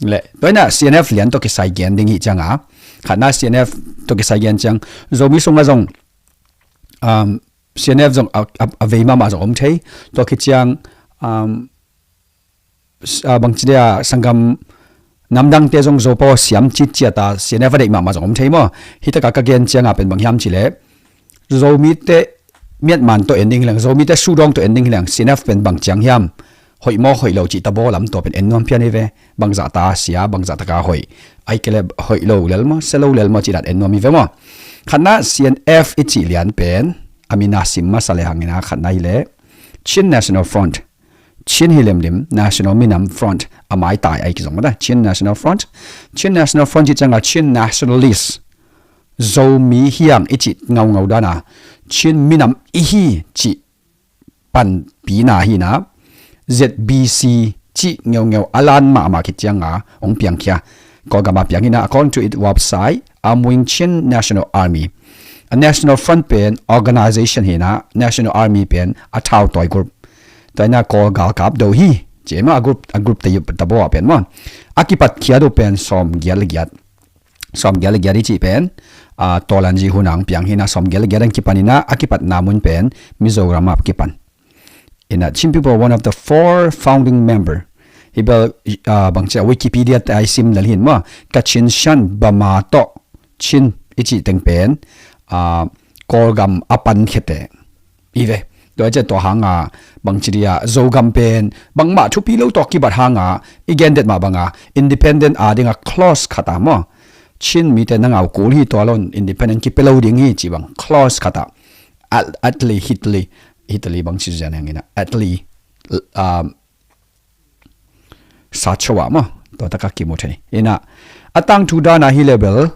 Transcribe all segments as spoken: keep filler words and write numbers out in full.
Le tua inah C N F lian tawh kisai gen ding hi cianga, khatna C N F tawh kisai gen ciang, Zomi sungah zong, um, C N F zong a, a, a vei mahmah zong om thei. Tua khit ciang, um, s-, a, bangci dia sanggam namdangte zong Zopa siam citciata C N F a deih mahmah zong om thei maw? Hitaka ka gen cianga pen bang hiam cileh, Zomite Myanmar tawh en ding hileng, Zomite Sudong tawh en ding hileng, C N F pen bang ciang hiam? Hoih maw hoih lo cih tabaw lam tua pen en nuam phian hi ve. Bangzah ta sia, bangzah taka hoih, ai kele hoih lo lel maw, sia lo lel maw cih dan en nuam hi ve maw? Khatna C N F i cih lian pen a mina sim masa le hangina khatna hileh Chin National Front, Chin hi limlim, National Minam Front a maitai ai kizong mata, Chin National Front. Chin National Front cih cianga Chin Nationalist, Zomi hiang i cih ngaungau dana, Chin minam i hi cih panpina hina, Z B C cih ngeungeu a lan mahmah khit cianga hong piangkhia. Kawlgama piang hina, according to its website, Armed Wing Chin National Army. A National Front pen organization hina, National Army pen a thautawi group. Tua ina Kawl galkap do hi ci ema a group, a group te yup tabaw a pen maw. A kipat khia do pen sawm giat le giat. Sawm giat le giat i cih pen, a, Tawlanji hun ang piang hina, sawm giat le giat ang kipan ina, a kipatna mun pen Mizoram a kipan. Ina Chin people, one of the four founding member. Hi bel, a, bangci a Wikipedia te ai sim lel hin maw. Kachin, Shan, Bama tawh Chin i cih teng pen, a, Kawlgam a pankhete i ve. Tua ciah tua hanga bangci dia Zogam pen bangmah thupi lo tawh kibat hanga i gendet mah banga independent a dinga clause khata maw. Chin mite na ngau kul hi tua lon independent kipia lo ding hi ci bang clause khata. At, at least, hitli, hitli bangci zian hangina. At least, um, Sachowa maw, tua taka kimu thei. Ina, a tangthu dana hi le bel,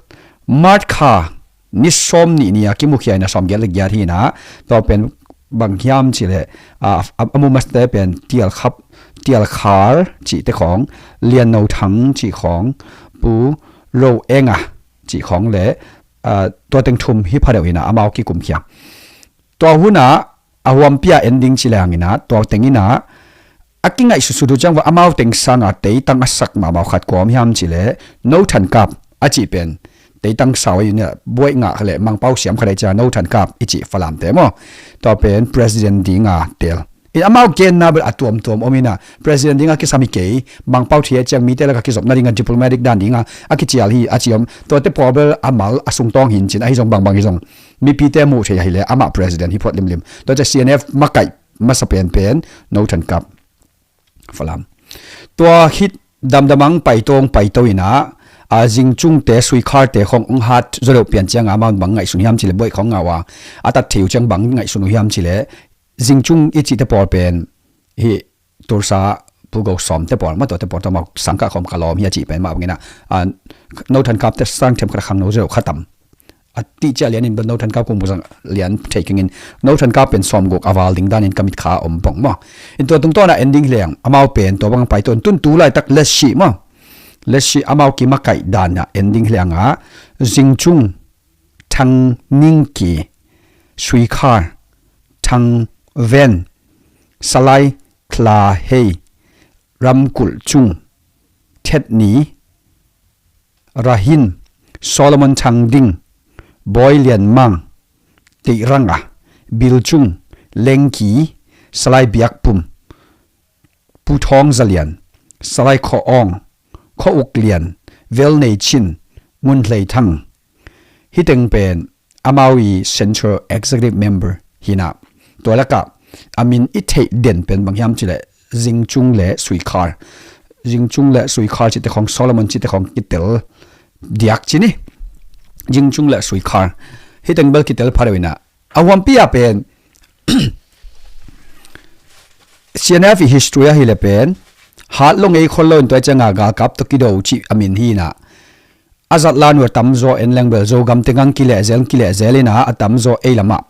March kha ni sawm nih ni a kimukhia ina sawm giat le giat hi ina, tua pen bang hiam cileh, a, a, a mu maste pen Tialkhap, Tialkhar cihte khawng, Lianno Thang cih khawng, Pu Ro Enga cih khawng le, a, tua teng thum hi phadeuh ina, amau kikumkhia. Tua huna a huampi a en ding ci le hangina, tua teng ina a kingaihsutsut uh ciang va amau teng sanga teitang a sak mahmah khat kua om hiam ci le, No Than Kap a cih pen teitang sau a ina buaih ngah le Mangpau siam khat a i cia No Than Kap i cih Falamte maw. Tua pen president dinga tel. In amau genna bel a tuamtuam om ina, president dinga kisam hi kei, Mangpau thia ciang mite laka kizopna dinga diplomatic dan dinga a kicial hi a ci om. Tuate pawl bel a mal a sungtawng hin cin, ahi zong bangbang hi zong mipite muh thei ahi le amah president hi phot limlim. Tua cia C N F makaih masa penpen No Than Kap Falam. Tua hit damdamang paitong paito ina, a, Zingcungte, Suikharte khong ung hat zodeuh pian cianga amau bang ngaihsun hiam cile, buaih khong ngau a, a tat thei uh ciang bang ngaihsun uh hiam cile, Zingcung i cihte pawl pen hi Tulsa Pu Go Sawmte pawl, ma tuate pawl tawh amau sangkah khawm ka lawm hi a cih pen mah bangin a, a, No Than Kapte sang them khat a khangno zodeuh khatam. A tih ciah lianin bel No Than Kap kung buzang lian thei kengin No Than Kap pen sawmguk a val ding danin ka mitkha a om bawng maw. In tua tungtawna en ding hileng amau pen tua bang pai tuan tun tu laitak Letshi maw. Letshi amau kimakaih dana en ding hileng a Zingcung, Thang Ningki, Suikhar, Thang Ven, Salai Kla Hei, Ramkulh Cung, Thet Ni, Rahin, Solomon Thang Ding, Bawi Lian Mang, Teih Rang A, Bil Cung, Leng Ki, Salai Biak Pum, Pu Thawng Za Lian, Salai Khaw Awng, Khaw Uk Lian, Vel Nei Chin, Ngun Hlei Thang. Hih teng pen amau i Central Executive Member hi na. Tua lakah a min i theih den pen bang hiam cih leh Zingcung le Suikhar. Zingcung le Suikhar cihte khawng, Solomon cihte khawng kitel diak ci ni. Zingcung le Suikhar. Hih teng bel kitel pha deuh hi na. A huampi ah pen C N F i history ahi le pen hat lo ngei khol lo in tua cianga galkap tawh kido cih a min hi na. A zat lan uh a tamzaw en leng bel Zogam te ngang kilehzel, kilehzel in a, a tamzaw ei lamah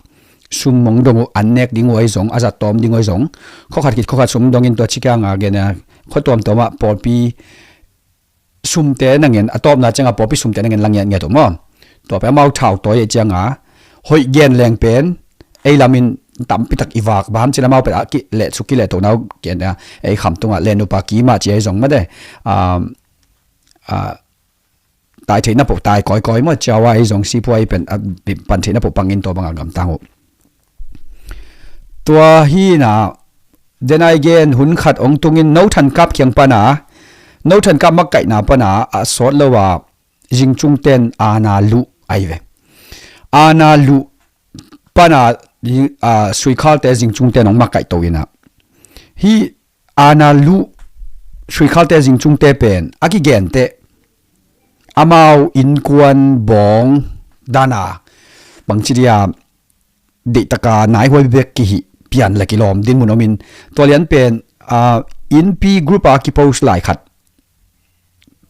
sum mong dong uh an nek ding uh ahi zong, a zat tawm ding uh ahi zong, khuakhat khit khuakhat sum dongin tua ci kianga gen a, khua tuamtuam ah pawlpi sumte na ngen, a tawpna cianga pawlpi sumte na ngen la ngiatngiat uh maw. Tua pen amau thau tawi a cianga hoih gen leng pen ei lamin tampitak i vak bam cin amau pen a kileh suk kileh tohna uh gen a, ei kham tungah len upa kima ci ahi zong mate, um, a, tai theihna poh tai kawikawi maw, ciawa ei zong sipuai pen, a, pan theihna poh pangin tua banga gamtang uh. Tua hina, denai gen hun khat ong tungin no thankap kiang pana, no thankap makaihna pana a sawt lo a, zingcungten ana luh ai ve. Ana luh pana, a, suikhalte zingcungten ong makaih to ina. Hi ana luh suikhalte zingcungte pen a kigente amau innkuan bawng dana bangci dia deihtaka naihuai bek kihi pian la kilawm dinmun omin tua lian pen, a, innpi group a kipost lai khat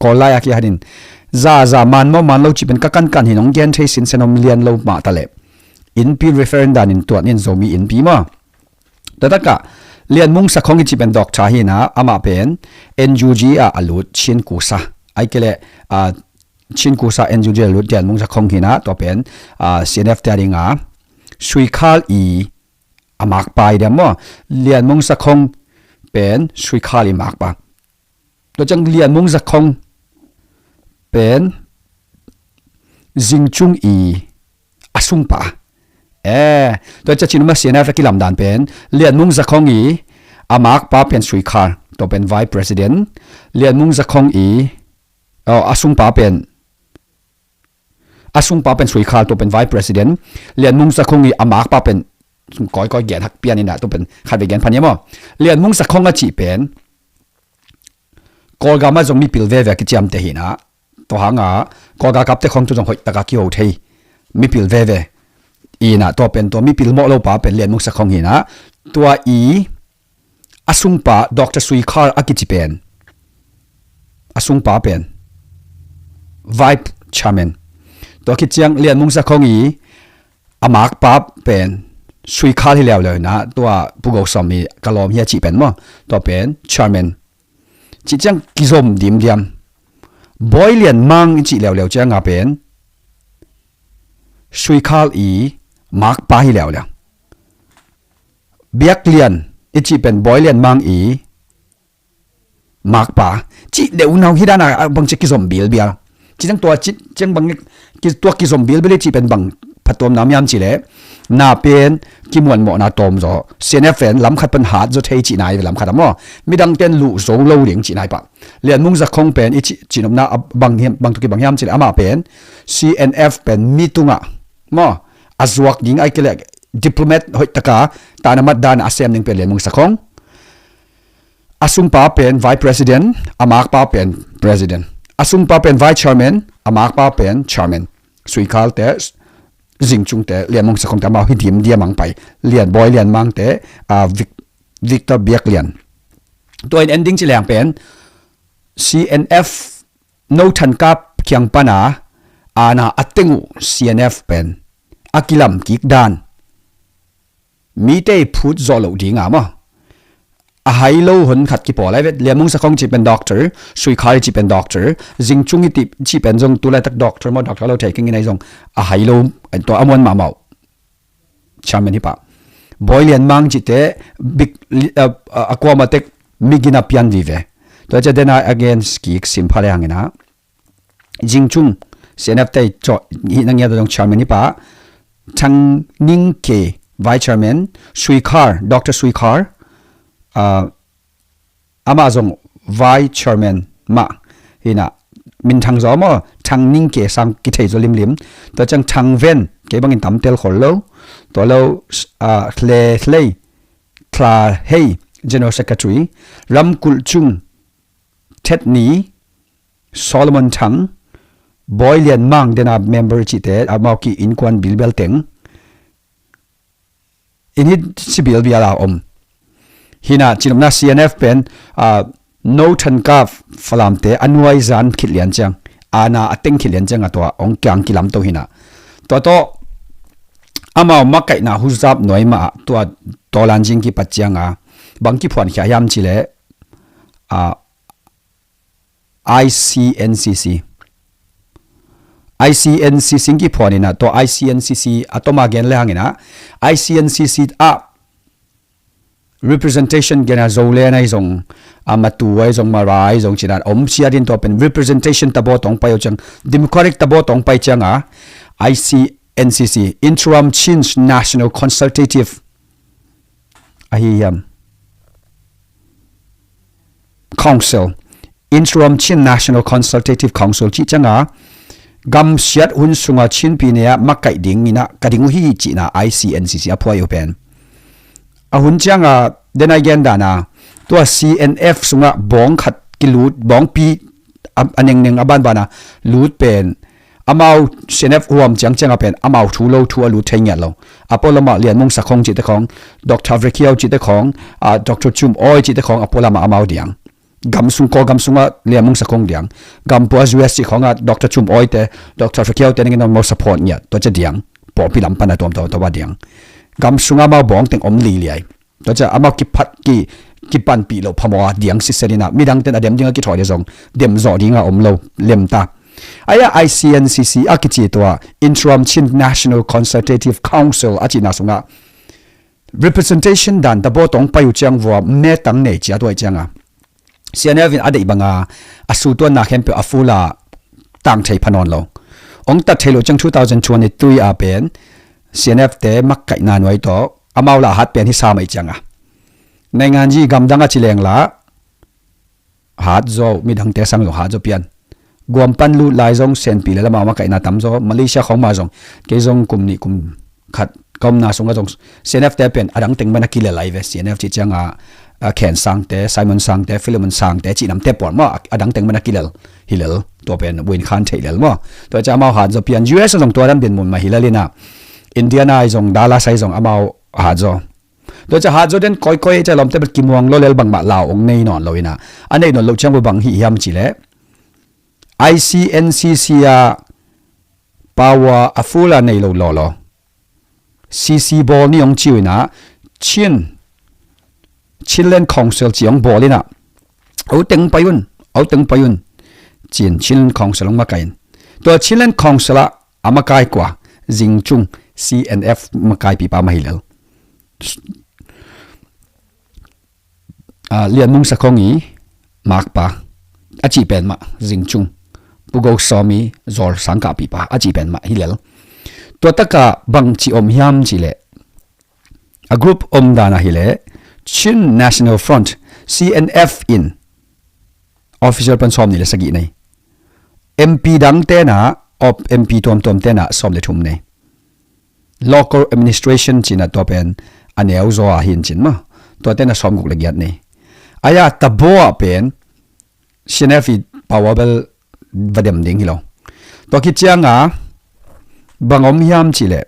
Kawl lai a kihanin za za man maw man lo cih pen ka kankan hi nong gen thei sinsen om lian lo mah ta leh innpi referendum in tuat in Zomi innpi maw. Tua takah Lian Mung Sakhong i cih pen doctor hi na, amah pen N U G ah a lut Chin Kusa. Ai kei leh, a, Chin Kusa N U G a lut Lian Mung Sakhong hi na, tua pen, a, C N F te a dinga suikhal i a makpa i diam maw. Lian Mung Sakhong pen suikhal i makpa. Tua ciang Lian Mung Zakhong pen zingcung i a sungpa. Eh, tua cia cin uma sian a kilamdan pen Lian Mung Zakhong i a makpa pen suikhal, tua pen vice president. Lian Mung Zakhong i, oh, a sungpa pen a sungpa pen suikhal, tua pen vice president. Lian Mung Zakhong i a makpa pen kawikawi gen hak pian ina, tua pen khat ve gen phan ia maw. Lian Mung Zakhong a cih pen Kawlgam ah zong mipil veve a kiciamte hi na. Tua hanga Kawlgam kapte khong tu zong hoih taka kiho thei mipil veve ina, tua pen tua mipil mawh lopa pen Lian Mung Zakhong hi na. Tua i a sungpa Doctor Suikhal a kici pen, a sungpa pen vice chairman. Tua khit ciang Lian Mung Zakhong i a makpa pen Suikhal hi leuleu na, tua Pu Go Sawm i ka lawm hi a cih pen maw, tua pen chairman. Cih ciang kizom dimdiam. Bawi Lian Mang i cih leuleu cianga pen Suikhal i makpa hi leuleu. Biak Lian i cih pen Bawi Lian Mang i makpa. Cih deuh nau hi dana, a, bang cih kizom bilbial. Cih ciang tua cih ciang bang ki, tua kizom bilbial i cih pen bang phattuamna miam cih leh na pen kimuanmawhna tawm zaw. C N F pen lam khat pan hat zaw thei cih nai ve, lam khat a maw. Midang ten luh zo lo ding cih nai pah. Lian Mung Zakhong pen i cih, cihnopna a bang hiam, bang tuki bang hiam cih leh amah pen C N F pen mi tungah maw, a zuak ding ai kei leh diplomat hoih taka tana mat dana a sem ding pen Lian Mung Zakhong. A sungpa pen vice president, a makpa pen president. A sungpa pen vice chairman, a makpa pen chairman. Suikhalte, zingcungte, Lian Mung Zakhongte amau hi dimdiam ang pai. Lian Bawi Lian Mangte, a, Vic-, Victor Biak Lian. Tua in ending ci leng pen C N F no thankap kiang pana ana a teng uh C N F pen a kilam kik dan mite i phut zawh loh dinga maw, a hai lo hon khat kipawl ai vet. Lian Mung Zakhong cih pen doctor, Suikhal cih pen doctor, zingcung i cih pen zong tulaitak doctor maw, doctor lo thei kengin ai zong a hai lo, tua a muan mahmah uh chairman hi pah. Bawi Lian Mang cihte bik, a, a, a kuama tek migina pian vive. Tua cia dena against kik simpha le hangina. Zingcung C N F te cawh hih na ngiat a dong chairman hi pah. Thang Ning Ke vice chairman, Suikhal, Doctor Suikhal, a, amah zong vice chairman mah hi na. Minthang zaw maw, Thang Ning Ke sang kithei zaw limlim. Tua ciang Thang Ven, kei bangin tam tel khol lo. Tua lo, a, Hle Hlei, Thla Hei, general secretary. Ram Kulh Cung, Thet Ni, Solomon Thang, Bawi Lian Mang dena member cihte, amau ki innkuan bilbial teng in hi si bilbial a om. Hi na, cihnopna C N F pen, a, no thankap Falamte a nuai zan khit lian ciang, ana a teng khit lian ciang a tua ong kiang kilam to hi na. Tua tawh amau makaihna huzap nuai mah a tua tawlan zing kipat cianga bang kiphuan khia hiam cih leh, a, I C N C C. I C N C C in kiphuan ina, tua I C N C C a toma gen le hangina, I C N C C ah representation gen a, Zoland ahi zong, a, Matu ahi zong, Mara ahi zong ci-in a om siat in, tua pen representation tabaw tawh hong pai uh ciang, democratic tabaw tawh hong pai ciang a, I C N C C, Interim Chin National Consultative ahi hiam, Council, Interim Chin National Consultative Council cih ciang a, gam siat hun sung a Chin pi nei a makaih ding in a ka ding uh hi ci-in a I C N C C a phuai uh pen. A hun ciang a, den a i gen dan a, tua C N F sung a bawng khat kilut, bawngpi a, a nengneng a banban a lut pen, amau C N F huam ciangciang a pen amau thu lo thu a lut thei ngiat lo. A pualam ah Lian Mung Sakhong cihte khawng, Doctor Vekhiau cihte khawng, a, Doctor Cum Awi cihte khawng a pualam ah amau diang. Gam sung, Kawl gam sung ah Lian Mung Sakhong diang. Gam pua U S cih khawng ah Doctor Cum Awi te, Doctor Vekhiau te nangin amau support ngiat, tua ciang diang. Pawlpi lam pan a tuamtuam tua diang. Gam sung ah amau bawng teng om liliai. Tua ciang amau kiphat ki, kipanpih loh phamawh a diang sitset in a, midang ten a dem ding a kithawi leh zong dem zawh ding a om lo lem ta. Ahi a, I C N C C a kici tua Interim Chin National Consultative Council a cihna sung a representation dan tabaw tawh hong pai uh ciang vua metang nei ciat uh ahih ciang a, C N F in a deih bang a, a sutuanna khempeuh a full a tang thei pha nawn lo. Hong tat thei loh ciang two thousand twenty-three a pen C N F te makaihna nuai tawh amau lah hat pen hi sam ahih ciang a, naingan zi gamdang a ci leng lah hat zaw, midangte sang zong hat zaw pian. Guam pan lut lai zong Senpi le lamah makaihna tam zaw, Malaysia khawng mah zong. Kei zong kum nih kum khat ka omna sungah zong C N F te pen a dang teng bang a kilel lai ve. C N F cih ciang a, a, Khen Sang te, Simon Sang te, Philemon Sang te cih namte puan mah a dang teng bang a kilel hi lel. Tua pen Win Khan theih lel maw. Tua ciang amau hat zaw pian. U S a zong tua dan bang mun mah hi lel in a, Indiana ahi zong, Dallas ahi zong amau hat zaw. Tua ciang hat zaw den kawikawi ciang lawmte bel kimuang lo lel, bangmah lau hong nei nawn lo in a, a nei nawn loh ciang bang hi hiam cih leh, I C N C C a power a full a nei lo lawlaw. C C bawl ni hong ci uh in a, Chin, Chinland Council ci hong bawl in a, a teng pai un, a teng pai un. Chin, Chinland Council hong makaih in. Tua Chinland Council ah a makai kua, Zing Cung, C N F makaipipa mah hi lel. A, Lian Mung Sakhong i makpa a cih pen mah Zing Cung, Pu Go Sawm i Zawl Sangkahpipa a cih pen mah hi lel. Tua tak a bang ci om hiam cih leh, a group om dan a hi leh, Chin National Front, C N F in official pan sawm nih le sagih nei. M P dang ten a, op M P tuamtuam ten a sawm le thum nei. Local administration ci-in a tua pen a neu zaw a hi in cin mah. Tua ten a sawm guk le giat nei. Ahi a, tabaw ah pen C N F i power bel va dem ding hi lo. Tua khit ciang a bang om hiam cih leh,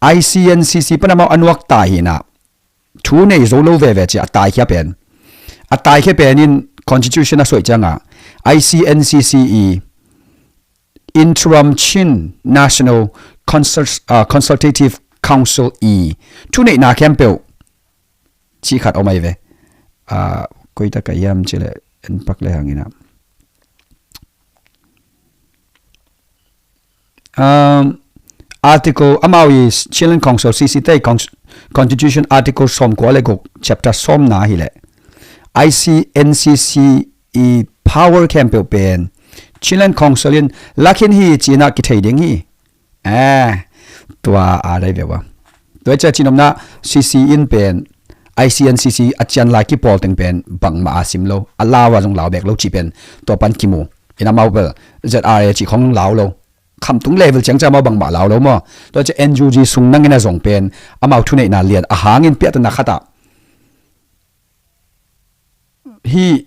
I C N C C pan amau a nuak ta hi in a, thu nei zo lo veve ci a, a taikhia pen, a taikhia pen in constitution a suaih ciang a, I C N C C i Interim Chin National Consult-, ah, Consultative Council i thuneihna khempeuh cih khat om ahi ve. Ah, koi tak a hiam cih leh en pak le hang in a. Um, article, amau i Chinland Council, C C te i Con-, Constitution Article sawmkua le guk, Chapter sawmna hi leh, I C N C C i power khempeuh pen Chinland Council in la khin hi ci-in a kithei ding hi. Eh, tua a dai ve ua. Tua ciang cihnopna, C C in pen, I C N C C a cian lai kipawl teng pen bangmah a sim lo, a lau a zong lau bek lo cih pen tua pan kimu. In amau bel Z R A cih khong lau lo. Khamtung level ciang ciang amau bangmah lau lo maw. Tua ciang N U G sung nangin a zong pen amau thuneihna lian a hangin piahtana khat ah, hih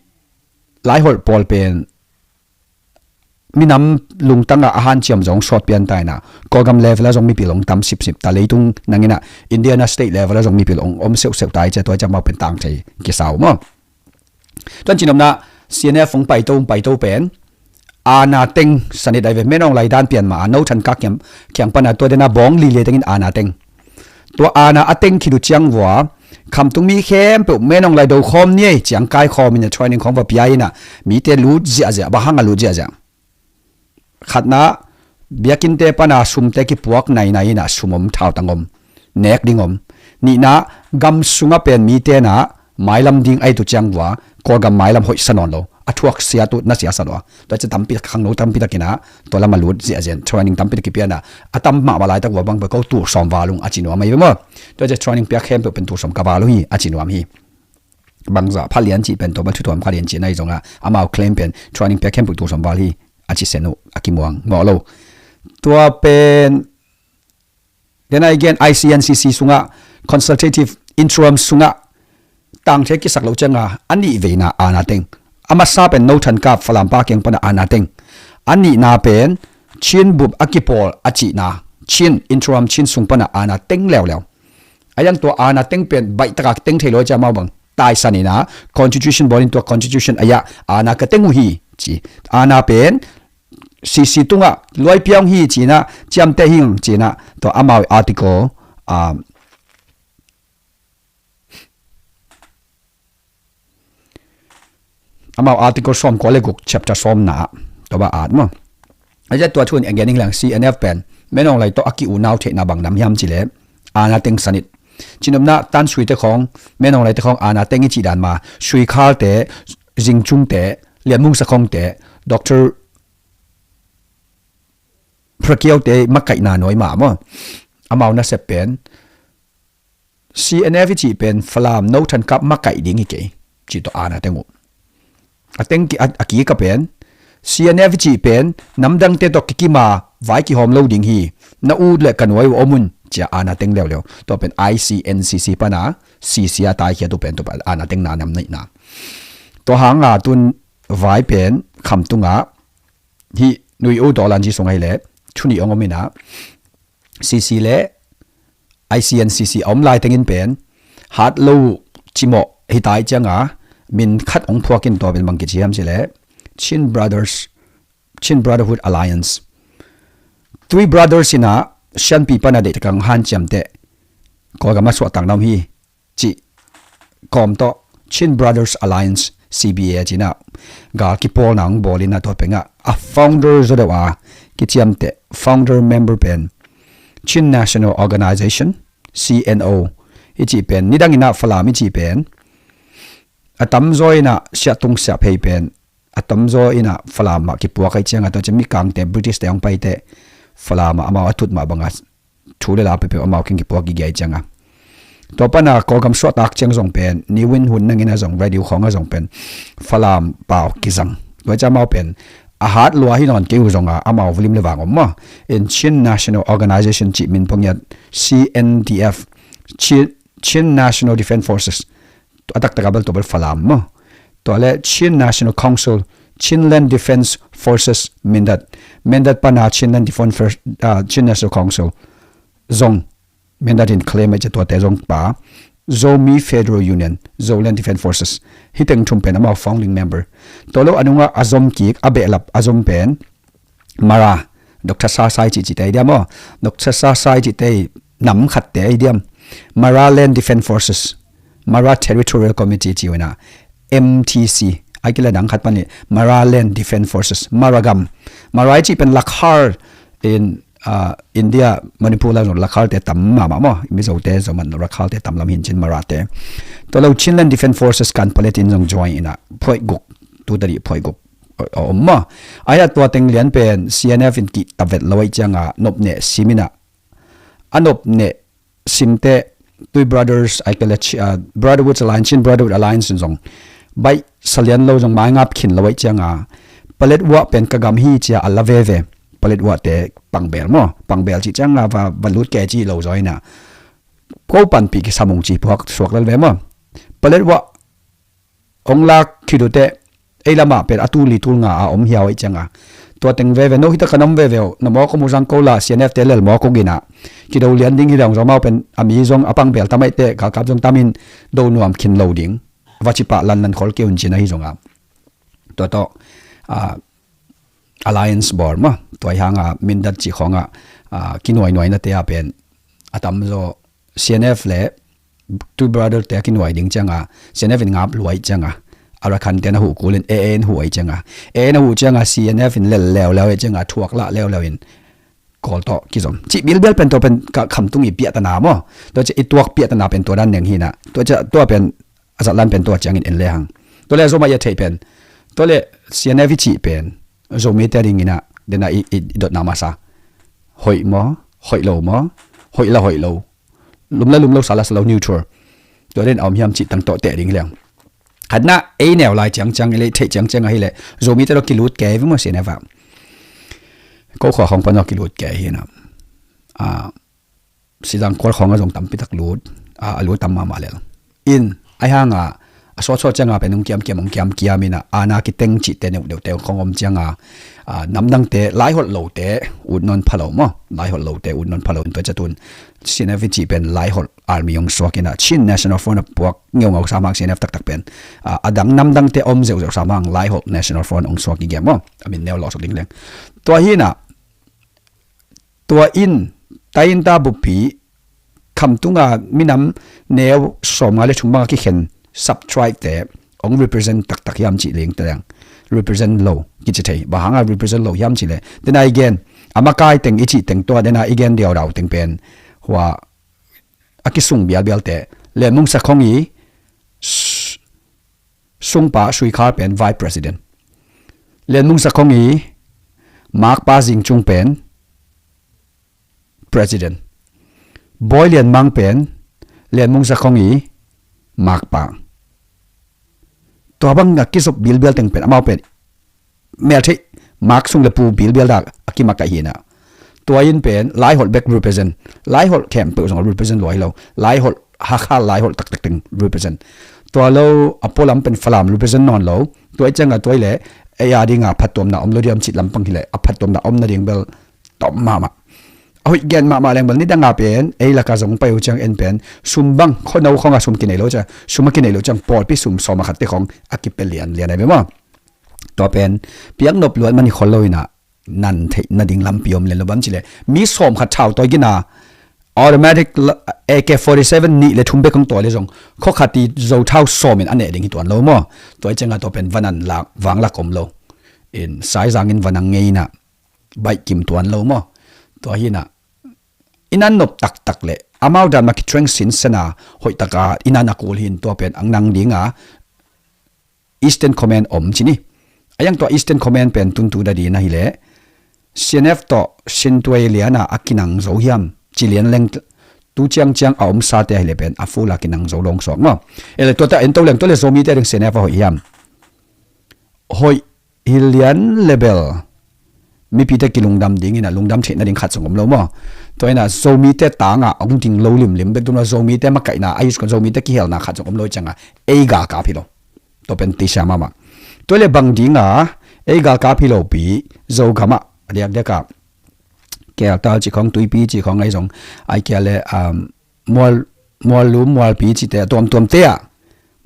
laiholh pawl pen minam lungtang ah a hanciam zong sawt pian ta in a, Kawlgam level ah zong mipil hong tam sipsip ta, leitung nangin a Indiana state level ah zong mipil hong om seuhseuh ta hi ci a, tua ciang amau pen tang thei kisa uh maw. Tua cihnopna, C N F hong paito, hong paito pen aana teng sanit ahi ve, Min Aung Hlaing dan pian mah a, No Than Kak kiang, kiang pan a tua den a bawng liliai tengin aana teng. Tua aana a teng khit uh ciang vua, khamtung mi khempeuh Min Aung Hlaing do khawm ni ei, ciang kai khawm in a training khawng va pia in a, mite lut ziahziah, bang hang a lut ziahziah. Khatna, biakinnte pan a sumte kipuak nainai in a, sum om, thautang om, nek ding om. Nihna, gam sungah pen mi tenah mailam ding a it uh ciang vua Kawlgam mailam hoih sa nawn lo, a thuak siat uh na sia sa lo a. Tua ciang tampi tak, khangno tampi takin ah tua lam a lut ziahziah in training tampi tak kipia in ah, a tam mahmah laitak vua bang pen ko tul sawm val ung a ci nuam ahi ve maw. Tua ciang training piak khempeuh pen tul sawm ka val uh hi a ci nuam hi. Bangzah pha lian cih pen tua bang thu tuam kha lian cih na hi zongah amau claim pen training piak khempeuh tul sawm val hi a ci sen uh a kimuang mawh lo. Tua pen Then again, I C N C C sungah, consultative interim sungah tangthe kisak lo cianga a nih veina aana teng. A masa pen No Than Kap Falam pa kiang pana aana teng. A nihna pen Chin bup a kipawl a cihna, Chin interim Chin sung pana aana teng leuleu. A yang tua aana teng pen baih taka teng thei lo cia mau bang taisan ina constitution bawlin tua constitution aya aana ka teng uh hi ci. Aana pen C C tungah luai piang hi cinah, ciamteh hing cinah, tua amau article, ah, amau article sawm kua le guk chapter sawm na, tua ba at maw. Aja tua thun again ing lang C N F pen, Menawng lai tawh a ki unau theihna bang nam hiam cile, aana teng sanit. Cinopna tan sui te khong, Menawng lai te khong aana teng i cih dan ma, sui khal te, zing cung te, lian mung sa khong te, Doctor Phra Kiau te makaihna nuai mah maw. Amau nasep pen C N F i cih pen Falam No Than Kap makaih ding hi kei. Cih tawh aana teng uh. A teng ki, a, a kika pen C N F i cih pen namdang te tawh kikima vai kihawm lo ding hi. Na ut le ka nuai uh om un cia aana teng leuleu. Tua pen I C N C C pana C C a taikhiat uh pen tua pen aana teng na nam neihna. Tua hanga tun vai pen khamtungah hih nui u tawh lan ci sung ahi le thuni ong om ina C C le I C N C C a om lai tengin pen hat lo cimawh hi tai cianga min khat ong phuakin tua pen bang kici hiam cile Chin Brothers, Chin Brotherhood Alliance. Tui Brothers ina Shanpi pana deih takang hanciam teh Kawlgam a suahtak na om hi. Cih kawm tawh Chin Brothers Alliance, C B A a cinah gal kipawlna hong bawlinah tua pengah a founder zaw deuh a kiciamteh founder member pen Chin National Organization, C N O, i cih pen nidang inah Falam i cih pen a tamzaw inah siahtung siahphei pen a tamzaw inah Falam ah kipuak ahi cianga tua ci mikangte British te hong paite Falam ah amau a tut mah banga thu le la peuhpeuh amau keng kipuak gige ahi cianga. Tua pana Kawlgam suahtak ciang zong pen niwin hun nangin a zong radio khawng a zong pen Falam pau kizang. Tua cia amau pen a hat lua hi nawn kei uh zonga amau vulim le vang om maw. In Chin National Organization cih min pongiat C N D F, Chin, Chin National Defense Forces, a taktak a bel tua bel Falam maw. Tua le Chin National Council, Chinland Defense Forces, Mindat. Mindat pana Chinland Defense Force, ah, Chin National Council zong Mindat in claim ahi cia tuate zong pa. Zomi Federal Union, Zoland Defense Forces. Hi teng thum pen amau founding member. Tua lo a nungah a zom kik, a behlap, a zom pen Mara, Doctor Sasai cihcihte ahi diam aw. Doctor Sasai cihte nam khatte ahi diam. Mara Land Defense Forces, Mara Territorial Committee ci uh ina, M T C. Ai kila dang khat pan hi, Mara Land Defense Forces, Mara gam. Mara i cih pen Lakhar in, ah, India, Manipur lam zong Lakhar te tam mahmah maw. Mizo te zong man Lakhar te tam lam hin cin Mara te. Tua lo Chinland Defense Forces kan palet in zong join ina, phoih guk, tu tadi phoih guk a om maw. Ahi a tua teng lian pen C N F in kihta vet lo ahi cianga nopneh sim ina. A nopneh simte Tui Brothers, ai kele, ah, Brotherhood Alliance, Chin Brotherhood Alliance in zong baih salian lo zong maingap khin lo ahi cianga palet uah pen ka gam hi cia a la veve. Palet uah te pangbel maw. Pangbel cih cianga va, va lut ke cih lo zaw ina. Ko panpih kisamung cih puak suak lel ve maw. Palet uah hong lak khit uh teh ei lamah pen a tul li tul nga a om hiau ahi cianga. Tua teng veve no hita ka nom veve uh, na mawk om uh zang ko la C N F te lel mawk uh gina. Kido lian ding hi dong zong mau pen a mi zong a pangbel tam ahi teh galkap zong tamin do nuam khin lo ding. Va cipah lanlan khol kei un cin ahi zonga. Tua tawh, ah, alliance bawl maw. Tua hi hanga Mindat cih khawngah, ah, kinuainuainate ah pen a tamzaw C N F le Tui Brother te a kinuai ding cianga, C N F in ngap luai cianga, Arakan te na huh kulin A A in huh ahi cianga, A A in a huh cianga, C N F in lel leuleu ahi cianga, thuak lah leuleu in Kawl tawh kizom. Cih bilbial pen tua pen ka khamtung i piahtana maw. Tua ciah i tuak piahtana pen tua dan neng hi na. Tua ciah tua pen a zatlan pen tua ciangin en le hang. Tua le zomah i a theih pen. Tua le C N F i cih pen Zomite dingin ah dena i, i, i dotna masa. Hoih maw, hoih lo maw, hoih la hoih lo. Lum la lum lo, sa la sa lo, neutral. Tua den a om hiam cih tang tawh teh ding hi leng. Khatna ei neu lai ciangciang i le theih ciangciang ahi le Zomite lo kilut kei ve maw C N F ah. Ko khua khong pan lo kilut kei hi na. Ah, Sizang Kual khong a zong tampi tak lut, a, a lut tam mahmah lel. In, ai hanga, a sawtsawt cianga pen hong kiamkiam, hong kiamkiam ina, ana kiteng cihte neuh deuhte khong om cianga, a, namdangte, laiholh lote, ut nawn pha lo maw, laiholh lote, ut nawn pha lo in tua ciatun, C N F i cih pen laiholh army hong suak ina, Chin National Front a puak ngeungau sa mang C N F taktak pen, a, a dang namdangte om zeuhzeuh sa mang laiholh National Front hong suak i giam maw, a min neu lawh suk ding leng. Tua hi ina, tua in, tainta buppi, khamtunga minam neu sawmnga le thum banga kikhen subtribe te, hong represent taktak hiam cih ling te leng. Represent lo, kici thei. Bang hanga represent lo hiam cih le. Dena i gen, a makai teng i cih teng tua, dena i gen diaudau teng pen. Hua, a kisung bialbialte. Lian Mung Sak Hong i, s-, sungpa Sui Khar pen Vice President. Lian Mung Sak Hong i, makpa Zing Cung pen President. Bawi Lian Mang pen Lian Mung Sak Hong i, makpa. Tua banga kizop bilbial teng pen, amau pen. Mel theih, mak sung le pu bilbial dak, a kimakaih hi na. Tua in pen, laiholh bek represent. Laiholh khempeuh zong represent lua hi lo. Laiholh, Hakha laiholh taktak teng represent. Tua lo, a pualam pen Falam represent nawn lo. Tua i cianga tua i le, ei a dinga phattuamna om lo diam cih lampang hi le, a phattuamna om nading bel tom mahmah. A hoih gen mahmah leng bel nidanga pen, ei laka zong pai uh ciang en pen, sum bang, khuano khonga sum kinei lo ciang, sum a kinei lo ciang, pawlpi sum sawm a khatte khong, a kipia lianlian ai be maw. Tua pen, piaknop luat man hi khol lo ina, nan theih nading lampi om lian lo bang cih le, mi sawm khat thau tawi gina, automatic la-, A K forty seven nih le thum bek hong tawi le zong, khua khat i zo thau sawm in a neh ding hi tuan lo maw. Tua i cianga tua pen, vanan lak, vanglak om lo. In, saizang in vanang ngei ina, baih kim tuan lo maw. Tua hi ina, i nan nop taktak le, amau dan mah kitreng sinsena, hoih taka, i nan a kul hin tua pen, ang nang dinga, Eastern Command om ci ni. A yang tua Eastern Command pen tuntu dadi na hi le, C N F tawh Sintuai liana a kinang zo hiam, ci lian leng tu ciangciang a om sate hi le pen, a full a kinang zo lawng suak maw. E le tua ta en to leng, tua le Zomite ding C N F a hoih hiam. Hoih hi lian le bel mipite kilungdam dingin a lungdam theihna ding khat zong om lo maw. Tua ina Zomite tanga hong ding lo limlim bek dum lo Zomite makaihna a hi sukon Zomite kihelna khat zong om lo i cianga ei galkap hi lo. Tua pen tisa mahmah. Tua le bang dinga ei galkap hi lopi Zogamah a diakdiaka Keltal cih khong Tuipi cih khong ahi zong ai kia le, um, mual, mual lum, mualpi cihte, a tuamtuamte ah,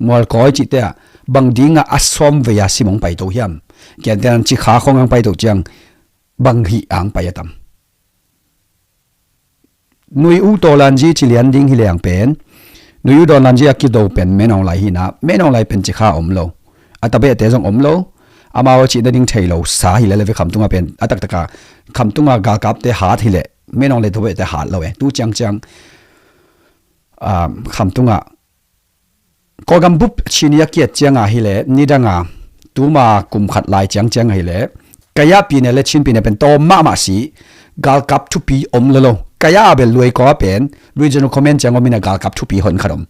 mualkawi cihte ah, bang dinga a sawm vei a sim hong paito hiam? Kiantenan cikha khong ang paito ciang, bang hih ang pai a tam? Nui U Tawlanzi ci lian ding hi leng pen, Nui U Tawlanzi a kido pen Menawng lai hi na, Menawng lai pen cikha om lo. A tabehte zong om lo, amau a cihna ding thei lo, sa hi le le ve khamtunga pen, a taktaka, khamtunga galkapte hat hi le, Menawng le tabehte hat lo e, tu ciangciang, ah, khamtunga, Kawlgam bup Chin i a kiat cianga hi le, nidanga, tuma kum khat lai ciangcianga hi le, kaya pine le Chin pine pen tawm mahmah si, galkap thupi om lo lo. Kaya a bel luaikaw a pen, Regional Command ciang om ina galkap thupi hon khat om.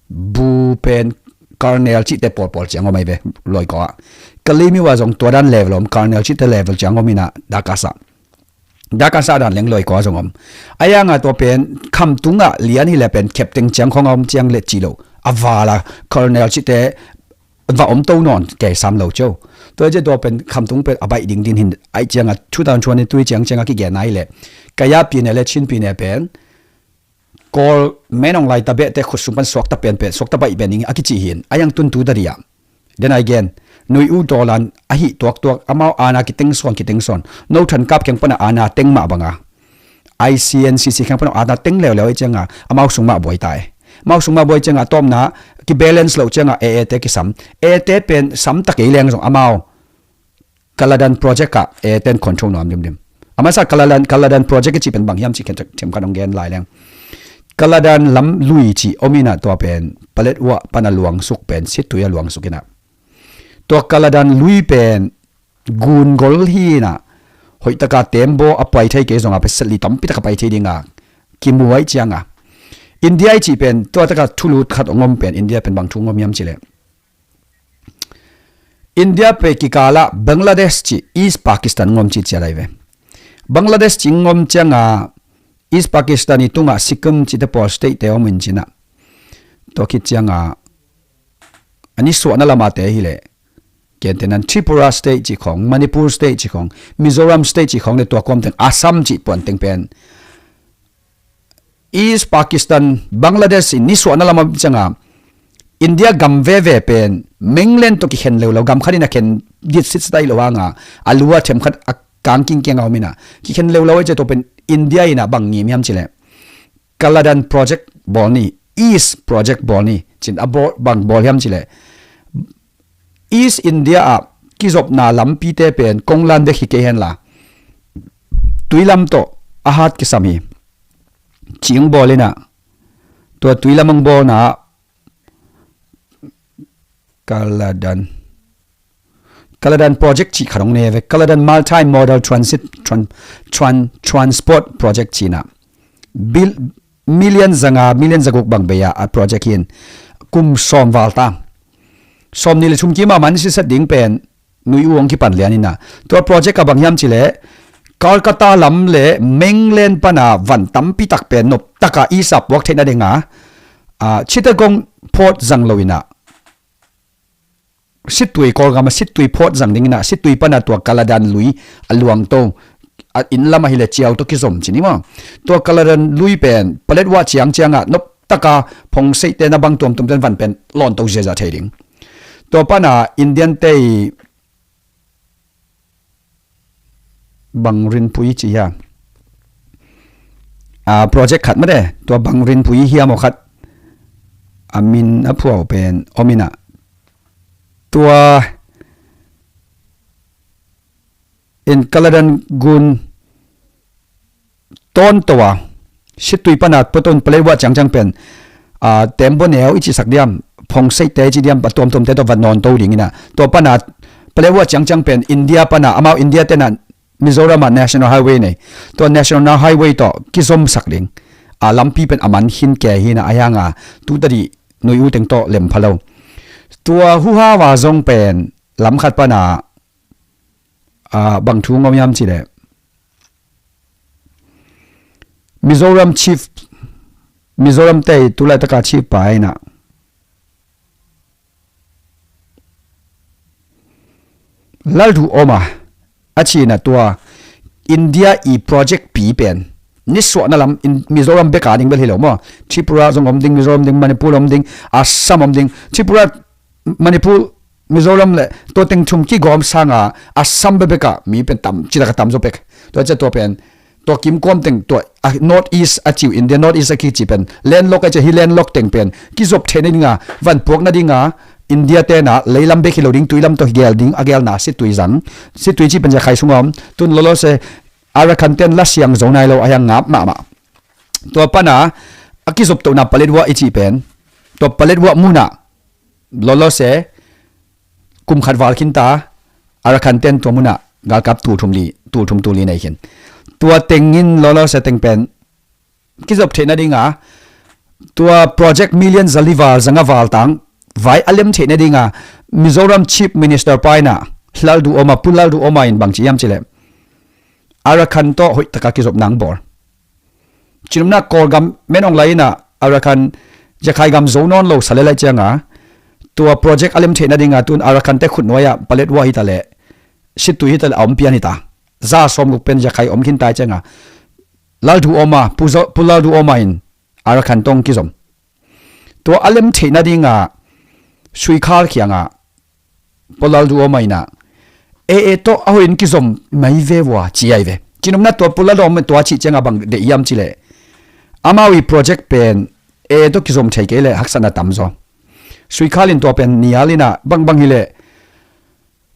Bu pen, Colonel cihte pawlpawl ciang om ai ve, luaikaw a. Kalimiu a zong tua dan level om, Colonel cihte level ciang om ina, dakasa. Dakasa dan leng luaikaw a zong om. A yanga tua pen, khamtunga lian hi le pen, captain ciang khong a om ciang le ci lo. A vala, Colonel cihte, va om to nawn, kei sam lo cio. Tua i cia tua pen, khamtung pen, a baih ding din hin, ai cianga, two thousand twenty-three ciang cianga kigen ai le. Kaya pine le Chin pine pen, Kawl Menawng lai tabehte khutsung pan suakta penpen, suakta baih pen ding a kici hin, a yang tuntu ta dia. Then again, Nui U Tawlan a hih tuaktuak, amau ana kiteng sawn, kiteng sawn. No than kap keng pana ana teng mah banga. I C N C C keng pana ana teng leuleu i cianga, amau sung mah buai ta e. Amau sung mah buai cianga, tawmna, kibalance lo cianga, A A te kisam. A A te pen, sam ta kei leng zong amau. Kaladan project ah, A A ten control nuam dimdim. A masa Kaladan, Kaladan project i cih pen bang hiam cih khen themkhat hong gen lai leng. Kaladan lam lui cih om inah tua pen Paletwa pana luangsuk pen Sittwe a luangsuk inah. Tua Kaladan lui pen gun gol hi inah hoihtaka tembaw a pai thei kei zonga pen satli tampitak a pai thei dinga kimuai cianga. India i cih pen tuataka thulu khat hong om pen India pen bang thu hong om hiam cileh. India pe kikala Bangladesh ci East Pakistan ngom ci ciat ai ve. Bangladesh ci ngom cianga East Pakistan i tunga Sikkim ci te pawl state te om in cina. Tua khit cianga ani suahna lama te hi le. Kentenan Tripura state ci khong, Manipur state ci khong, Mizoram state ci khong le tua kom teng Assam ci puan teng pen East Pakistan, Bangladesh in nisuahna lamah cianga India gam veve pen mainland tawh kikhen leuleu, gam khatin a khen ditsit sita hi lo hanga a lua themkhat a kangkingkianga om ina kikhen leuleu a cia tawh pen India ina bang ngim hiam cileh Kaladan project bawl ni, East project bawl ni cin a bawl, bang bawl hiam cileh East India ah kizopna lampite pen konglan dek hi kei henla tuilam tawh a hat kisam hi. Cing bawl ina tua tuilam ang bawlna Kaladan Kaladan project cih khat hong ne ve. Kaladan multimodal transit tran, tran, transport project cihna bil, million zanga million zaguk bang bei a project hin kum sawm val ta. Sawm ni le thum kima man siset ding pen nui u hong kipan lian ina tua project a bang hiam cileh Calcutta lam le mainland pana van tampi tak pen nop taka isa puak theihna dinga, a, Chittagong port zang lo ina Sittwe Kawlgam a Sittwe port zang ding ina Sittwe pana tua Kaladan lui a luangto a inn lam ahi le ciau to kizom cini maw. Tua Kaladan lui pen Paletwa ciang cianga nop taka phongseihte na bang tuamtuamte van pen lawnto ziaza thei ding. Tua pana Indian te i Bang Rinpui ci hia, a, project khat mate tua Bang Rinpui hiam aw khat a min a phuau pen om ina tua in Kaladan gun tawnto a Sittwe pana puaton Paletwa ciangciang pen, a, tembaw neu i cisak diam, phongseihte i ci diam a tuamtuamte tawh va nawnto ding ina tua pana Paletwa ciangciang pen India pana amau India tena Mizoram ah National Highway nei tua National Highway tawh kizomsak ding a lampi pen a man khin ke hina a hianga tutadih nui u teng tawh lem pha lo. Tua huhava zong pen lamkhat pana, a, bang thu ngom hiam cileh Mizoram chief, Mizoram te i tulaitaka chief pa ina Lalduhoma a cina tua India i project pi pen nisuahna lam in Mizoram beka ding bel hi lo maw. Tripura zong om ding, Mizoram ding, Manipur om ding, Assam om ding. Tripura, Manipur, Mizoram le tua teng thum kigawm sanga Assam bebeka mi pen tam cilaka tam zo pek. Tua cia tua pen tua kimkuam teng tua, a, North East a ciu India North East a kici pen landlock a cia hi landlock teng pen kizop theihna dinga van puakna dinga India tena leilam bek hi lo ding tuilam tawh hi gel ding a gelna Sittwe zang. Sittwe ci pen Jakhai sunga om tun lolo se Arakan ten la siang zo nai lo a hiang ngap mahmah. Tua pana a kizop tohna Paletwa i ci pen tua Paletwa muna lolo se kum khat val khinta Arakan ten tua muna galkap tul thum li, tul thum tul li nei khin. Tua tengin lolo se teng pen kizop theihna dinga tua project million zali val zanga val tang vai a lem theihna dinga Mizoram Chief Minister pa ina Lalduhoma, Pu Lalduhoma in bang ci hiam cileh Arakan tawh hoihtaka kizopna ang bawl. Cinumna Kawlgam men ong lai ina Arakan Jakhai gam zo nawn lo sa le lai cianga tua project a lem theihna dinga tun Arakan te khut nuai ah Paletwa hita le Sittwe hita le a om pian hita. Za sawmguk pen Jakhai om khinta cianga Lalduhoma, Pu Lalduhoma in Arakan tawh kizom. Tua a lem theihna dinga Suikhal khianga Pu Lalduhoma ina A A tawh a hoihin kizom mai ve vua ci ai ve. Cinumna tua Pu Lalduhoma tua cih cianga bang deih hiam cileh amau i project pen A A tawh kizom thei kei le haksatna tam zaw. Suikhal in tua pen nial ina bangbang hileh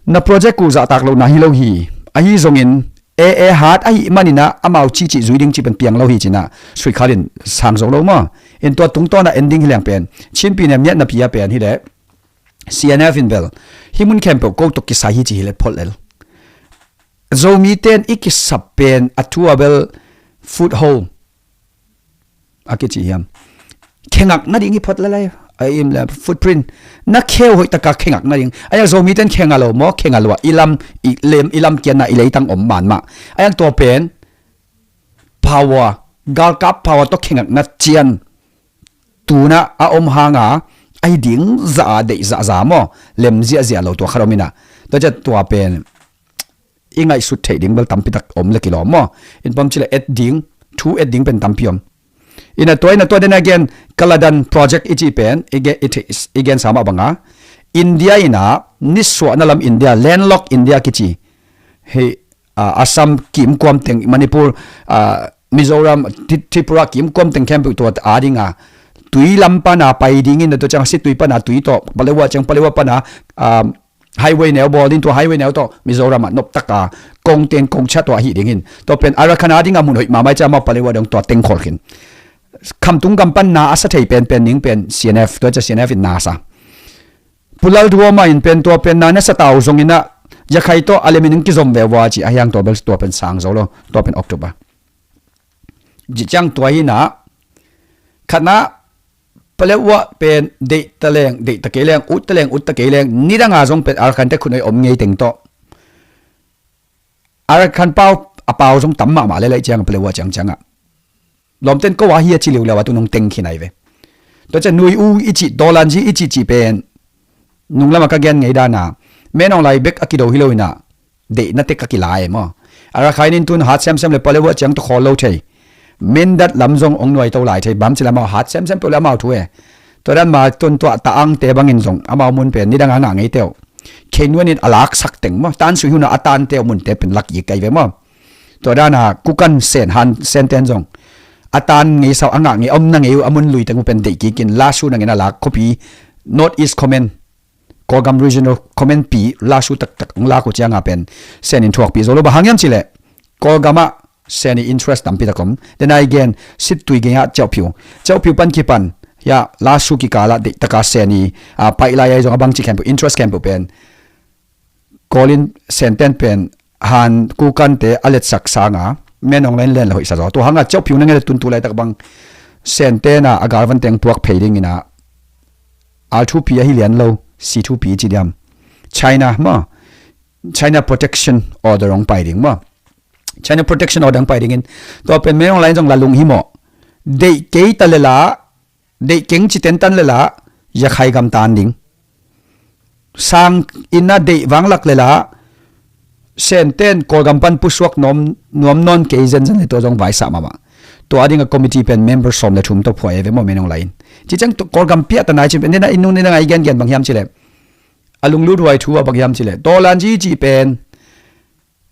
na project uh zahtak lohna hi lo hi. Ahi zongin A A hat ahih maninah amau cihcih zui ding cih pen piang lo hi cinah suikhal in sang zo lo maw? In tua tungtawnah ending hi leng pen Chinpi nem niatna pi a pen hileh C N F in bel hih mun khempeuh ko tawh kisai hi ci hileh phot lel. Zomite in i kisap pen a thu a bel foothold a kici hiam? Khengak nading hi phot lalai a im le footprint na kheu hoih taka khengak nading a ia Zomite in khenga lo maw, khenga lo a i lam i lem i lam kianna i leitang om man mah a iang tua pen power, galkap power tawh khengakna cian tunah a om hanga a hi ding zah a deih zahza maw, lem ziahziah lo tua khat om inah tua ciah tua pen i ngaihsut theih ding bel tampitak om le kilawm maw? In pom cileh et ding, thu et ding pen tampi om. Ina tua ina tua dena gen Kaladan project i cih pen i gen sa mah banga India ina nisuahna lam India, landlock India kici hi, Assam kimkuam teng, Manipur, Mizoram, Tripura kimkuam teng khempeuh tua adinga tui lam pana pai dingin na tua ciang si tui pana tui tawh palewa ciang palewa pana highway neu bawl ding, tua highway neu tawh Mizoram ah noptaka kongten kongcha tua hi dingin tua pen Arakan a dinga mun hoih mahmah i ciang amau palewa dong tua teng khol khin. Khamtung gam pan na a sa thei penpen ning pen C N F, tua cia C N F in na sa. Pulal duama in pen tua pen na na sa tau zongin ah Yakhai tawh a lemin in kizom ve vua ci a hiang tua bel tua pen sang zo lo, tua pen October. Ci ciang tua hi na khatna palewa pen deih ta leng, deih ta kei leng, ut ta leng, ut ta kei leng, nidanga zong pen Arakan te khun oi om ngei teng tawh Arakan pau a pau zong tam mahmah le laih ciang palewa ciang ciangah lawmten ko a hi a ci liuliau a tu nung teng khin ai ve. Tua cian nui u i cih, dawlanzi i cih cih pen nung lamah ka gen ngei dana menawng lai bek a kido hi lo ina deihna tek a kila e maw? Arakan in tun hat semsem le palewa ciang tawh khawl lo thei. Mindat lam zong ong nuai to lai thei bam ci lamau hat semsem peuh le amau thu e. Tua dan ma tun tuah ta angte bangin zong amau mun pen nidang a ngah ngei teuh. Khennuan in a laksak teng maw, tan sui huna a tante uh munte pen lak i kai ve maw? Tua dana kukan sen han senten zong a tan ngei sau a ngah ngei om na ngei uh a mun lui teng uh pen deih kikin lasu nangin a lak khuapi North East Command, Kawlgam Regional Command pi lasu taktak ong lak uh cianga pen sen in thuakpi zo lo. Bang hang hiam cileh Kawlgamah sen i interest tampi tak om. Denai gen sittui gengah ceuhphiu, ceuhphiu pan kipan ya lasu kikalah deihtaka sen i paih lai ai zong a bangci khempeuh, interest khempeuh pen Kawlin senten pen han kukante a letsak sanga menawng lain len la hoihsa zaw. Tua hanga ceuhphiu na ngel tuntu laitak bang sentena a galvan teng puak phei dingina al thupi ahi lian lo, si thupi ci diam. China maw, China Protection Order ong pai ding maw? China Protection Order ong pai dingin tua pen menawng lain zong lalung hi maw? Deih kei ta lela, deih keng ci tentan lela Yakhai gam tan ding. Sang ina deih vanglak lela senten Kawlgam pan pusuak nuam nawn kei zenzen le tua zong vaisah mahmah. Tua a dinga committee pen member sawm le thum tawh phuai e ve maw menawng lai in. Ci ciang Kawlgam piah ta nai cin pen dena in nung dena ngai gengen bang hiam cileh a lunglut huai thu a bang hiam cileh dawlanzi cih pen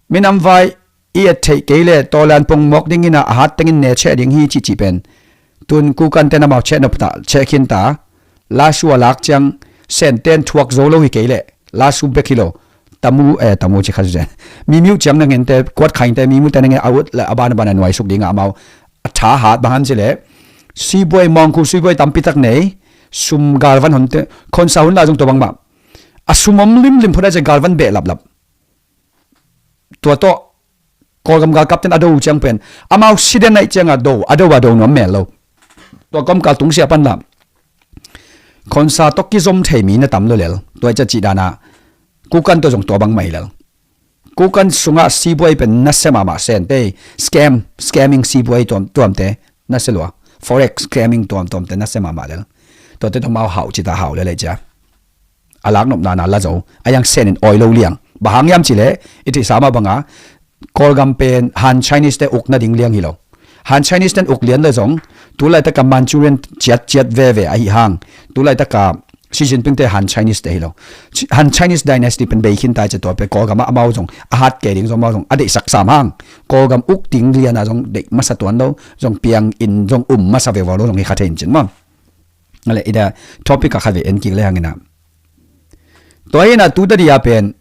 minam vai i et theih kei le tawlan pongmawk dingina a hat tengin ne cheh ding hi cihcih pen tun kukanten amau cheh nopta cheh khinta lasu a lak ciang senten thuak zo lo hi kei le lasu bek hi lo. Tamu e tamu ci kha zuzen mimiu ciang nangente kuat khainte mimute nangen a ut le a ban a ban a nuaisuk dinga amau a tha hat bang han cileh sibuai mawngkhu sibuai tampitak nei sum galvan honte khonsa hun la zong tua bangmah a sum om limlim phota ci galvan beh laplap. Tua tawh Kawlgam galkapten a do uh ciang pen amau siden aih cianga do a do a do nuam mel lo. Tua kawmkal tungsia panla khonsa tawh kizom thei mi na tam lo lel. Tua i ca cih dana kukan tua zong tua bang mai lel. Kukan sungah sibuai pen nasia mahmah sente scam, scamming sibuai tuamte nasia lua. Forex scamming tuamtuamte nasia mahmah lel. Tuate tua mau hauh cita hauh lel ei cia a laknopna na la zo a iang senin awi lo liang. Bang hang hiam cileh i thihsa mah banga Kawlgam pen han Chinese te uk nading liang hi lo. Han Chinese ten uk lian le zong tulaitaka Manchurian ciatciat veve ahi hang tulaitaka Xi Jinping te han Chinese te hi lo. Han Chinese dynasty pen bei khin tai cia tua pe Kawlgam ah amau zong a hat kei ding zong amau zong a deihsak sam hang Kawlgam uk ding liana zong deih masa tuan lo zong piang in zong um masa veva lo zong hi kha thei in cin maw? Ale ida topic a khat ve en kik le hangina tua hina tu ta dia pen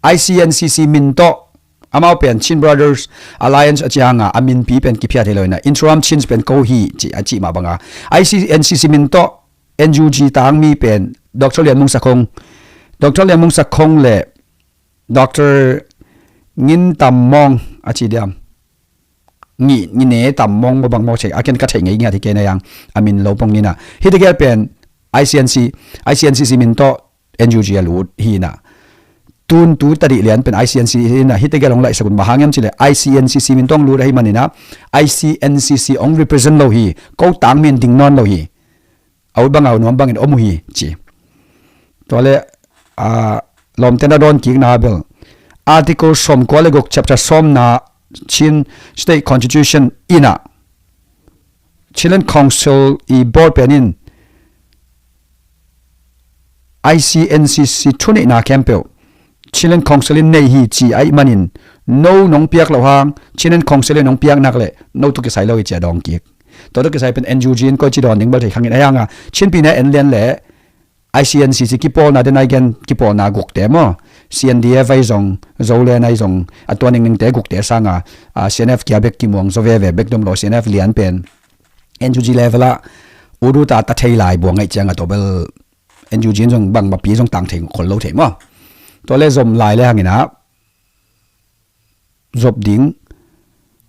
I C N C C min tawh Amau pen Chin Brothers Alliance a ci hanga a minpi pen kipia thei lo ina, Interim Chins pen ko hi ci a cih mah banga, I C N C C min tawh N U G tangmi pen Doctor Lian Mung Sak Hong, Doctor Lian Mung Sak Hong le Doctor Ngin Tam Mong a ci diam, Ngi, Ngi Ne Tam Mong maw bang maw, a ken ka theih ngei ngiat hi kei na yang, a min lo pong nina. Hih tegel pen I C N C, I C N C C min tawh N U G a lut hi na. Tun tu tadih lian pen I C N C C hi na, hih tegel hong laihsak un, bang hang hiam cih leh I C N C C min tawh hong lut ahih manin ah, I C N C C hong represent lo hi, ko tangmi in ding nawn lo hi. A ut bang a ut nuam bangin om uh hi ci. Tua le, ah, lawmte na dawn kikna bel, Article sawmkua le guk, Chapter sawmna, Chin State Constitution in ah, Chinland Council i board pen in I C N C C thuneihna khempeuh Chinland Council in nei hi ci ahih manin, no nong piak loh hang Chinland Council in nong piak nak leh no tawh kisai lo hi ci a dawng kik. Tua tawh kisai pen N U G in koici dawn ding bel thei khang in, ahi hanga Chin pi na en lian leh I C N C C kipawlna, den ai gen kipawlna gukte maw, C N D F ahi zong, Zoland ahi zong, a tua ningningte gukte sanga, ah, C N F kia bek kimuang zaw veve bek dom lo, C N F lian pen N U G level ah udu ta ta thei lai buang ngaih cianga tua bel N U G in zong bangmapi zong tang thei khol lo thei maw. Tua le zom lai le hangin ah zop ding.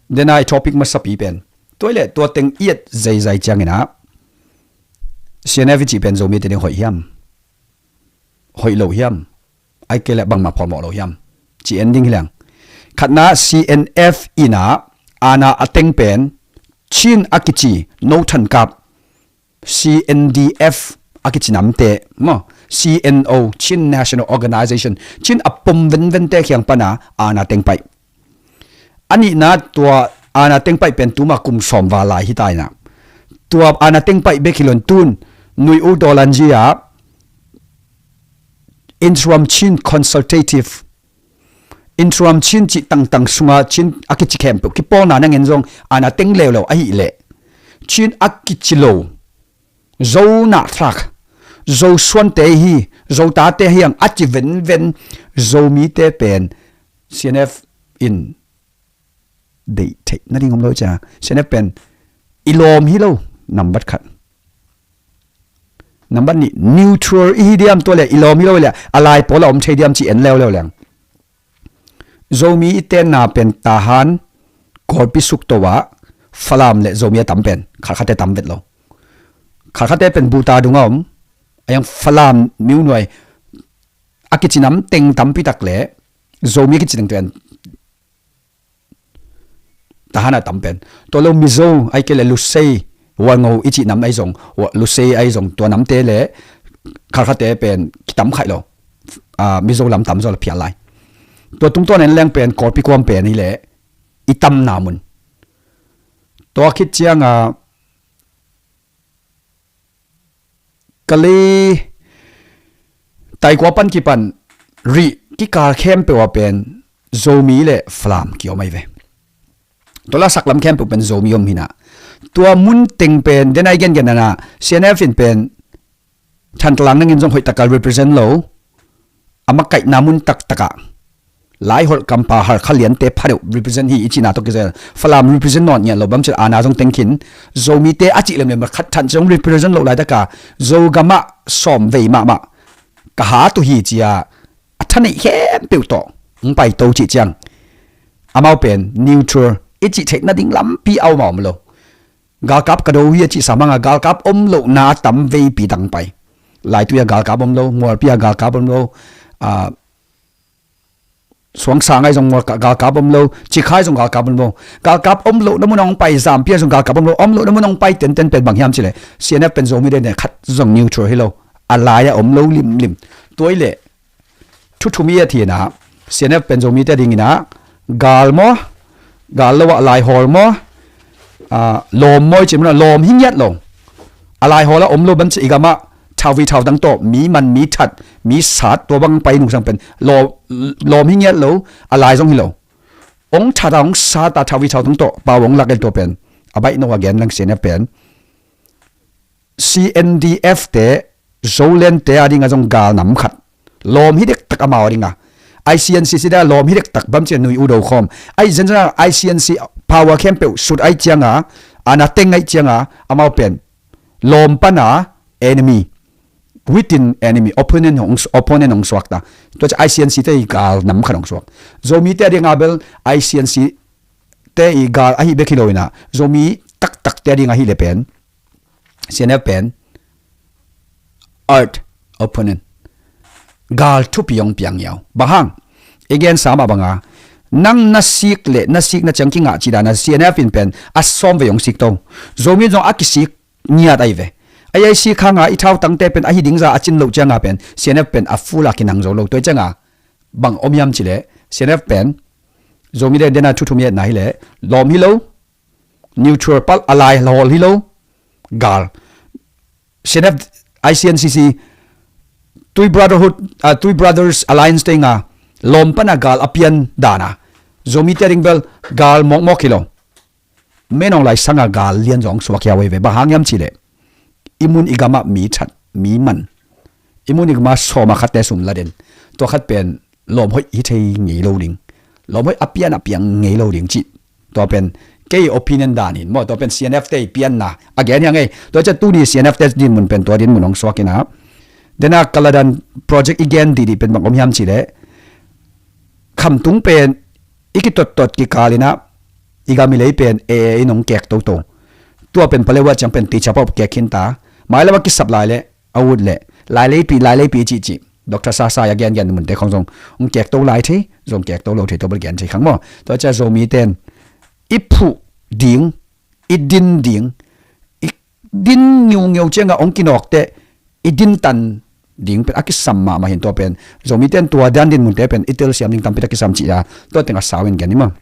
Denai topic masapi pen, tua le tua teng i et zeizai ciangin ah, C N F i cih pen Zomite ding hoih hiam? Hoih lo hiam? Ai kei le bangmah pholmawh lo hiam? Ci en ding hi leng. Khatna, C N F in ah aana a teng pen Chin a kici no thankap C N D F a kici namte maw, C N O, Chin National Organization, Chin a pom venvente kiang pana aana teng paih. A nihna, tua aana teng paih pen tuma kum sawm val lai hi ta ina, tua aana teng paih bek hi loin tun Nui U Daw Lan Ji a Interim Chin Consultative, Interim Chin cih tangtang sunga Chin a kici khempeuh kipawlna nangin zong aana teng leuleu ahih leh Chin a kici lo, Zo nah thlak, Zo suante hi, Zo tate hi ang a ci venven Zomite pen C N F in deih theih nading om lo cia. C N F pen i lawm hi lo, nambat khat. Nambat nih, neutral i hi diam, tua le i lawm hi lo le a lai pawl a om thei diam ci en leuleu leng. Zomi i tenna pen Tahan, Kawlpi suk to ah Falam le Zomi a tam pen, Khalkhate tam vet lo. Khalkhate pen Buta dung a om, a yang Falam miunuai a kici nam teng tampi tak le Zomi a kici teng pen Tahan a tam pen. Tua lo Mizo ai kei le Lusei, Wango i cih nam ai zong, Wa-, Lusei ai zong, tua namte le Khalkhate pen kitam khaih lo. Ah, Mizo lam tam zaw le phial lai. Tua tungtawn en leng pen Kawlpi kuam pen hi le i tamna mun. Tua khit cianga Kalay, Taikua pan kipan Rih kikal khempeuh a pen Zomi le Falam kiom ai ve. Tua la saklam khempeuh pen Zomi om hi na. Tua mun teng pen, den ai gengen na na, C N F in pen Thantlang nangin zong hoih taka represent lo, a makaihna mun taktakah Laiholh, Kampa, Halkha liante phadeuh represent hi i cihna tawh kizel. Falam represent nawn ngiat lo, bang cih aana zong teng khin. Zomite a cih lemlem khat than zong represent loh laitaka Zogamah sawm vei mahmah ka hat uh hi cia a thaneih khempeuh tawh hong paito cih ciang amau pen neutral i cih theih nading lampi a om a om lo. Galkap ka do hi a cihsa manga galkap om lohna a tam veipi tang pai. Laitui a galkap om lo, Mualpi a galkap om lo, ah, Suangsa ngai zong Mualpi galkap om lo, Cikha zong galkap om lo. Galkap om lohna mun a hong pai, Zampi a zong galkap om lo, om lohna mun a hong pai tenten pen bang hiam cih leh C N F pen Zomi den khat zong neutral hi lo. A lai a om lo limlim. Tua i leh thu thum i a thina, C N F pen Zomite dingin ah gal maw, gal lo ah laihawl maw, ah, lawm maw i cih mun ah lawm hi ngiat lo. A laihawl ah om lo ban cih i gamah thau vi thau dang tawh mi man mi that mi sat tua bang pai nungsang pen lawm, lawm hi ngiat lo, a lai zong hi lo. Ong that a ong sat a thau vi thau dang tawh pau ong lak en tua pen a baih no a gen lang C N F pen C N D F te, Zoland te a ding a zong gal nam khat. Lawm hi dektak amau a ding a. I C N C si da lawm hi dektak bang ci a nui uh do khawm. Ahi zongin ICNC power khempeuh sut ahih ciangin, a na teng ahih ciangin, amau pen lawm pana enemy, within enemy, opponent hong, opponent hong suak ta. Tua ciang ICNC te i gal nam khat hong suak. Zomite a dingin bel ICNC te i gal ahi bek hi lo in, Zomi taktak te a dingin ahih leh pen CNF pen earth opponent, gal thupi hong piang hiau. Bang hang? I gensa mah bangin, nang na sik leh na sikna ciang kingah cih danin CNF in pen a sawm vei hong sik to. Zomi zong a kisik ngiat ahi ve. A, a sik hangin i thautangte pen ahi ding zah a cin loh ciangin pen CNF pen a full a kinang zo lo. Tua ciangin bang om hiam cih leh, CNF pen Zomite dena thu thum i etna hi leh, lawm hi lo, neutral, pal a lai hawl hi lo, gal. CNF, ICNCC, Tui Brotherhood, ah, Tui Brothers Alliance te nga lawm pana gal a pian danin, Zomite a ding bel gal mawkmawk hi lo. Menawng lai sangin gal lian zong suak hiau ahi ve. Bang hang hiam cih leh, i mun i gamah mi that, mi man, i mun i gamah sawm a khatte sum la den, tua khat pen lawm hoih hi thei ngei lo ding, lawm hoih a pian a piang ngei lo ding cih. Tua pen kei opinion danin maw, tua pen CNF te i pianna a gen hi ing ei. Tua ciang tuni CNF te dinmun pen tua dinmun hong suak in, dena Kaladan project i gen dihdih pen bang om hiam cih leh, khamtung pen i kitottot kikal in, i gam i lei pen AA in hong kek toto. Tua pen palewa ciang pen teacher pau kek khin ta. Mailam a kisap lai leh, a ut leh, lai leipi, lai leipi cihcih, Doctor Sasai a gengen munte khong zong hong kek to lai thei, zong kek to lo thei, tua bel gen thei khang maw. Tua ciang Zomite in i phuh ding, i din ding, i din ngiungeu ciangin hong kinawk teh, i din tan ding pen a kisam mahmah hi in, tua pen Zomite in tua dan dinmunte pen i telsiam ding tampi tak kisam ci a, tua teng a sau in gen ni maw.